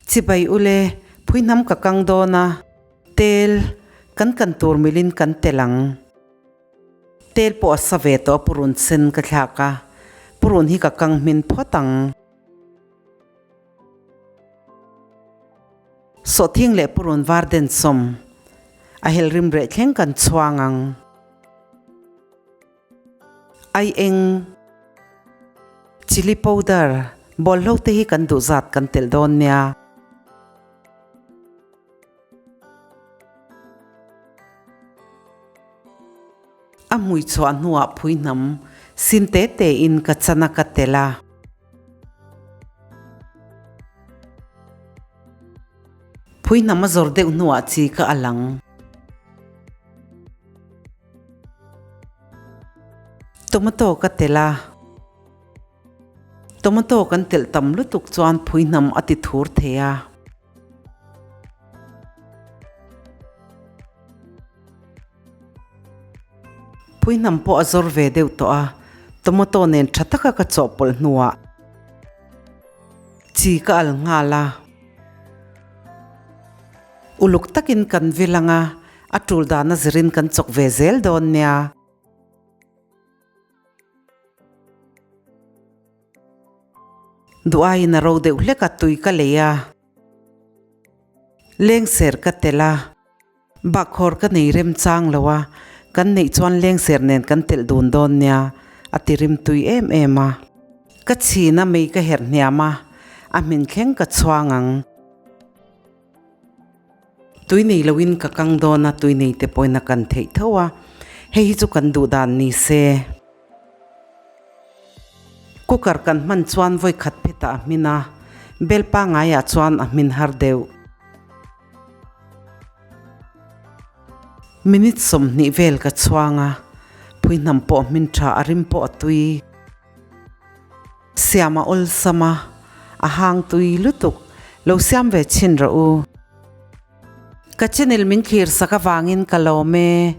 Chibai ule, phui hnam ka kang dawn a, tel kan kan tur milin kan tel ang. Tel pawh a sa ve tawh a purun sen ka thlak a, purun hi ka kang hmin phawt ang. Sawhthing leh purun var den sawm a hel rim reh thleng kan chhuang ang. Ai eng chilli powder bawlhlo te hi kan duh zat kan telh dawn nia. A hmui chhuah hnuah phui hnam sin te te in ka chan a ka telh a. Phui hnam a zawr deuh hnuah chi ka a lang. Tomato ka telh a. Tomato kan telh tam lutuk chuan phui hnam a ti thur thei a. Phui hnam pawh a zawr ve deuh tawh a, tomato nen tha taka ka chawhpawlh hnuah chi ka al nghal a. Uluk takin kan vil ang a, a tul dana zirin kan chawk ve zel dawn nia. Duh aiin a ro deuh hlek a, tui ka lei a, lengser ka telh a, bakkhawr ka nei rem chang lo a, kan neih chuan lengser nen kan telh dun dawn nia, a ti rim tui em em a. Ka chhin a, mei ka herh hniam a, a hmin thleng ka chhuang ang. Tui nei loin ka kang dawn a, tui nei te pawhin a kan theih tho a, hei hi chu kan duh dan ni se. Cooker kan hman chuan vawi khat phetah a hmin a, bel pangaiah chuan a hmin har deuh. Minute 20 vel ka chhuang a, phuihnam pawh a hmin tha, a rim pawh a tui. Siam a awlsam a, a hang tui lutuk. Lo siam ve chhin rawh u. Ka channel min thlir sak avangin ka lawm e.